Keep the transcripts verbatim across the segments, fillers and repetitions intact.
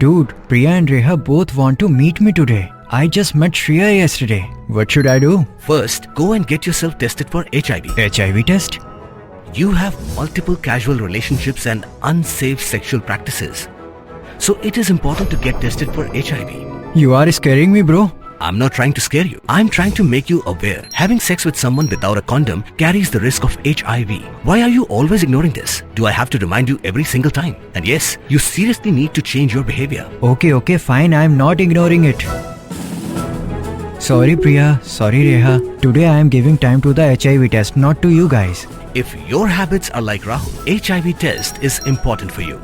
Dude, Priya and Reha both want to meet me today. I just met Shreya yesterday. What should I do? First, go and get yourself tested for H I V. H I V test? You have multiple casual relationships and unsafe sexual practices. So it is important to get tested for H I V. You are scaring me, bro. I'm not trying to scare you. I'm trying to make you aware. Having sex with someone without a condom carries the risk of H I V. Why are you always ignoring this? Do I have to remind you every single time? And yes, you seriously need to change your behavior. Okay, okay, fine. I'm not ignoring it. Sorry, Priya. Sorry, Reha. Today I am giving time to the H I V test, not to you guys. If your habits are like Rahul, H I V test is important for you.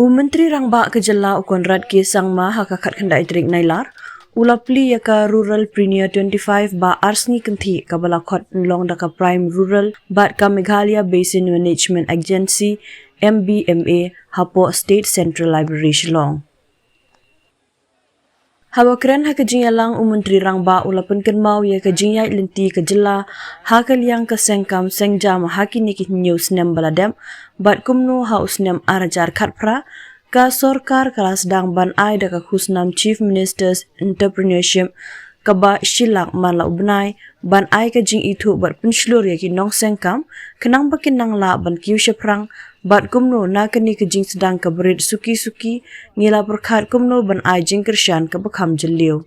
U Myntri Rangbah ka jylla u Conrad K Sangma ha ka khatkhyndai tarik Nailar u la plie ïa ka Rural Premier twenty-five ba ar sngi kynthih kaba la khot pynlong da ka Prime Rural bad ka Meghalaya Basin Management Agency, M B M A, hapoh State Central Library Shillong. Haba kren ha ka jingïalang, u Myntri Rangbah u la pynkynmaw ïa ka jingïaid lynti ka jylla ha ka liang ka sengkam sengjam ha kine ki hynñiew snem ba la dep, bad kumno ha u snem ar hajar khatphra ka sorkar ka la sdang ban ai da ka khusnam Chief Minister's Entrepreneurship kaba shi lak man la u bnai, ban ai ka jingithuh bad pynshlur ïa ki nongsengkam khnang ba kin nang lah ban kiew shaphrang, bad kumno na kane ka jingsdang kaba rit suki suki ngi la pyrkhat kumno ban ai jingkyrshan kaba kham jylliew.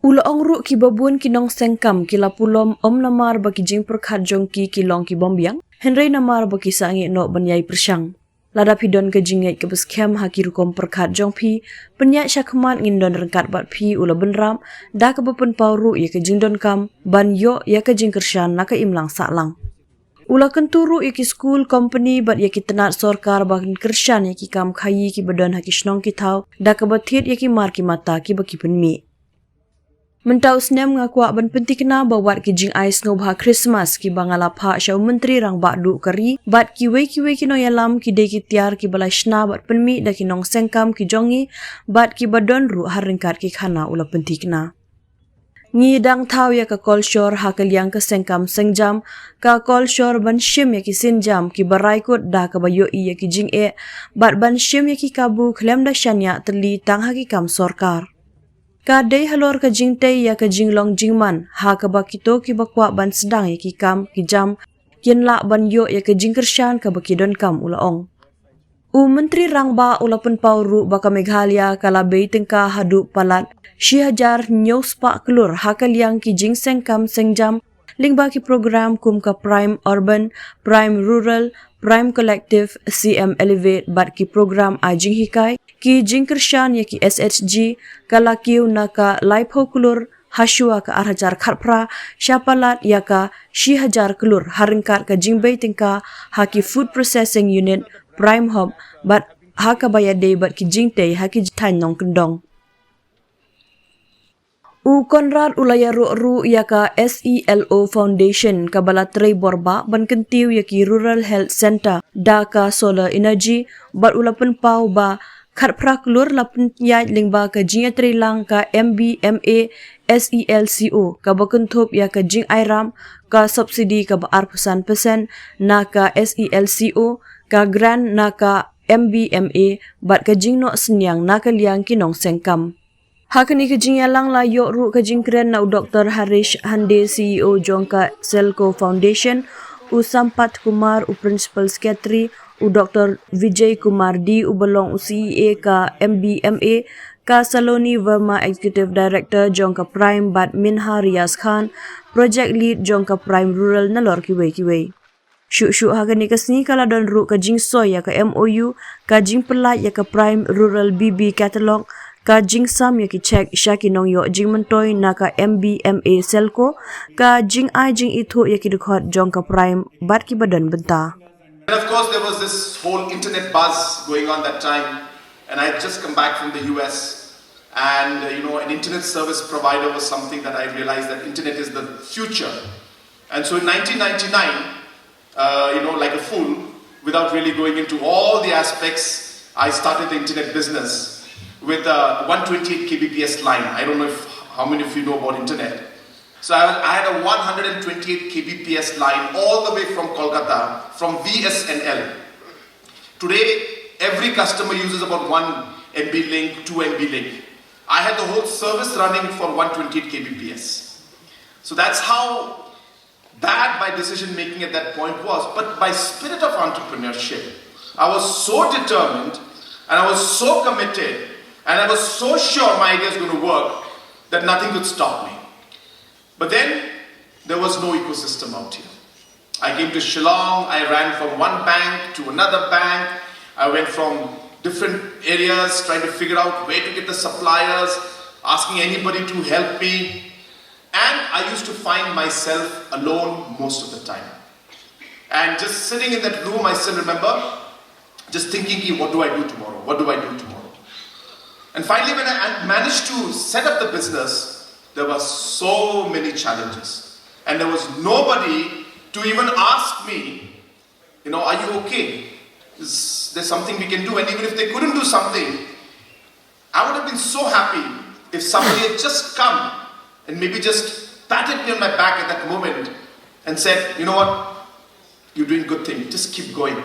U la ong ruh kiba bun ki nongsengkam ki la pulom ym namar ba ki jingpyrkhat jong ki ki long ki bym biang, hynrei namar ba ki sangeh noh ban ïai pyrshang. Lada phi don ka jingngeit kaba skhem ha ki rukom pyrkhat jong phi, pynïaid shakhmat, ngin don ryngkat bad phi, u la bynrap da kaba pynpaw ruh ïa ka jingdonkam ban ïoh ïa ka jingkyrshan na ka imlang sahlang. U la kyntu ruh ïa ki skul, kompani bad ïa ki tnat sorkar ba kin kyrshan ïa ki kam khaïi kiba don ha ki shnong ki thaw da kaba thied ïa ki mar ki mata kiba ki pynmih. Mynta u snem nga kwah ban pynthikna ba wat ki jingai sngewbha Christmas kiba nga la phah sha u Myntri Rangbah duh ka ri bad kiwei kiwei ki nongïalam ki dei ki tiar kiba la shna bad pynmih da ki nongsengkam ki jong ngi bad kiba don ruh ha ryngkat ki khana, u la pynthikna. Ngi dang thaw ïa ka kolshor ha ka liang ka sengkam sengjam, ka kolshor ban shim ïa ki sienjam kiba rai kut da kaba ïohi ïa ki jingeh bad ban shim ïa ki kabu khlem da shaniah tylli tang ha ki kam sorkar. Ka dei halor ka jingtei ïa ka jinglong jingman ha kaba kito kiba kwah ban sdang ïa ki kam ki jam kin lah ban ïoh ïa ka jingkyrshan kaba ki donkam, u la ong. U Myntri Rangbah u la pynpaw ruh ba ka Meghalaya ka la bei tyngka haduh palat shi hajar hynñiew spah klur ha ka liang ki jingsengkam sengjam lyngba ki program kum ka Prime Urban, Prime Rural, Prime Collective, C M Elevate bad ki program ai jinghikai, ki jingkyrshan ïa ki S H G, ka la kiew na ka laiphew klur ha shuwa ka ar hajar khatphra sha palat ïa ka shi hajar klur ha ryngkat ka jingbei tyngka ha ki Food Processing Unit, Prime Hub bad ha kaba ïadei bad ki jingtei ha ki thaiñ nongkyndong. U Conrad u la ïaroh ruh ïa ka S E L O Foundation kaba la trei borbah ban kyntiew ïa ki Rural Health Centre da ka solar energy bad u la pynpaw ba khatphra klur la pynïaid lyngba ka jingïatreilang ka M B M A S E L C O kaba kynthup ïa ka jingai ram, ka subsidy kaba arphew san percent na ka S E L C O, ka grant na ka M B M A bad ka jingnoh synñiang na ka liang ki nongsengkam. Ha kane ka jingïalang la ïoh ruh ka jingkren na u Doktor Harish Hande, C E O jong ka Selco Foundation, u Sampath Kumar, u Principal Secretary, u Doktor Vijay Kumar D, uba long u C E A ka M B M A, ka Saloni Verma, Executive Director jong ka Prime, bad Minha Riaz Khan, Project Lead jong ka Prime Rural, nalor kiwei kiwei. Shuh shuh ha kane ka sngi ka la don ruh ka jingsoi ïa ka M O U, ka jingpyllait ïa ka Prime Rural B B Catalog, ka jingsam ïa ki cheque sha ki nongïoh jingmyntoi na ka M B M A Selco, ka jingai jingithuh ïa ki dkhot jong ka Prime bad kiba don bynta. And of course, there was this whole internet buzz going on that time, and I had just come back from the U S, and uh, you know, an internet service provider was something that I realized that internet is the future. And so in nineteen ninety-nine, uh, you know, like a fool, without really going into all the aspects, I started the internet business with a one twenty-eight K B P S line. I don't know if how many of you know about internet. So I, I had a one hundred twenty-eight K B P S line all the way from Kolkata, from V S N L. Today, Every customer uses about one M B link, two M B link. I had the whole service running for one twenty-eight K B P S. So that's how bad my decision making at that point was. But by spirit of entrepreneurship, I was so determined and I was so committed and I was so sure my idea is going to work that nothing could stop me. But then there was no ecosystem out here. I came to Shillong, I ran from one bank to another bank, I went from different areas trying to figure out where to get the suppliers, asking anybody to help me. And I used to find myself alone most of the time. And just sitting in that room, I still remember just thinking, "Ki, what do I do tomorrow? What do I do tomorrow?" And finally, when I managed to set up the business, there were so many challenges. And there was nobody to even ask me, you know, "Are you okay? Is there something we can do?" And even if they couldn't do something, I would have been so happy if somebody had just come and maybe just patted me on my back at that moment and said, "You know what? You're doing good thing. Just keep going.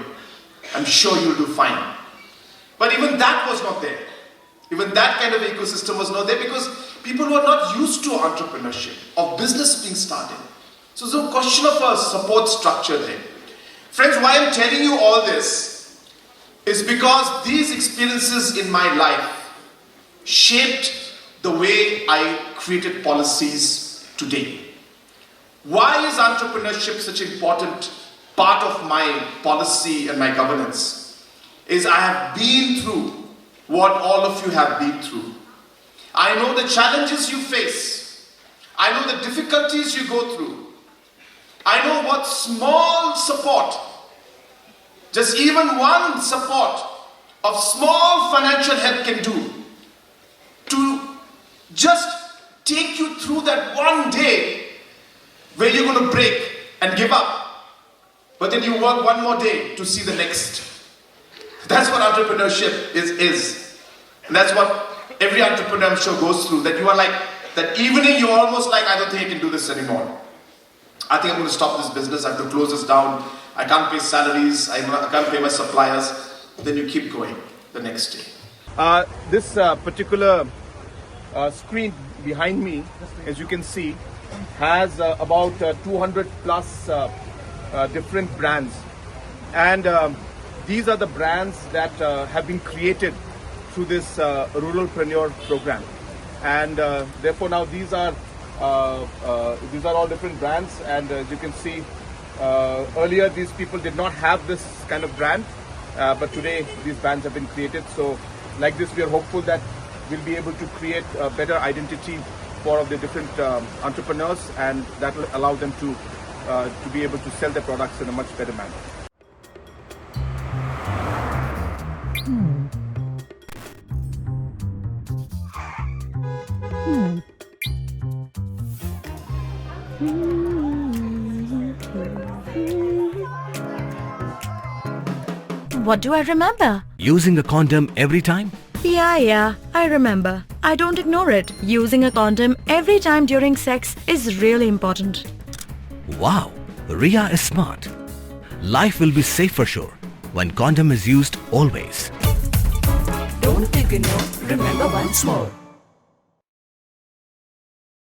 I'm sure you'll do fine." But even that was not there. Even that kind of ecosystem was not there because people were not used to entrepreneurship or business being started. So there's no question of a support structure there. Friends, why I'm telling you all this is because these experiences in my life shaped the way I created policies today. Why is entrepreneurship such an important part of my policy and my governance? Is I have been through what all of you have been through. I know the challenges you face. I know the difficulties you go through. I know what small support, just even one support of small financial help can do to just take you through that one day where you're going to break and give up. But then you work one more day to see the next. That's what entrepreneurship is, is. And that's what every entrepreneur, I'm sure, goes through. That you are like, that evening you're almost like, "I don't think I can do this anymore. I think I'm going to stop this business. I have to close this down. I can't pay salaries. I can't pay my suppliers." Then you keep going the next day. Uh, this uh, particular uh, screen behind me, as you can see, has uh, about uh, two hundred plus uh, uh, different brands. And um, these are the brands that uh, have been created through this uh, Ruralpreneur program. And uh, therefore now these are uh, uh, these are all different brands. And uh, as you can see, uh, earlier these people did not have this kind of brand, uh, but today these brands have been created. So like this, we are hopeful that we'll be able to create a better identity for the different um, entrepreneurs, and that will allow them to uh, to be able to sell their products in a much better manner. What do I remember? Using a condom every time? Yeah, yeah, I remember. I don't ignore it. Using a condom every time during sex is really important. Wow, Ria is smart. Life will be safe for sure when condom is used always. Don't ignore, remember once more.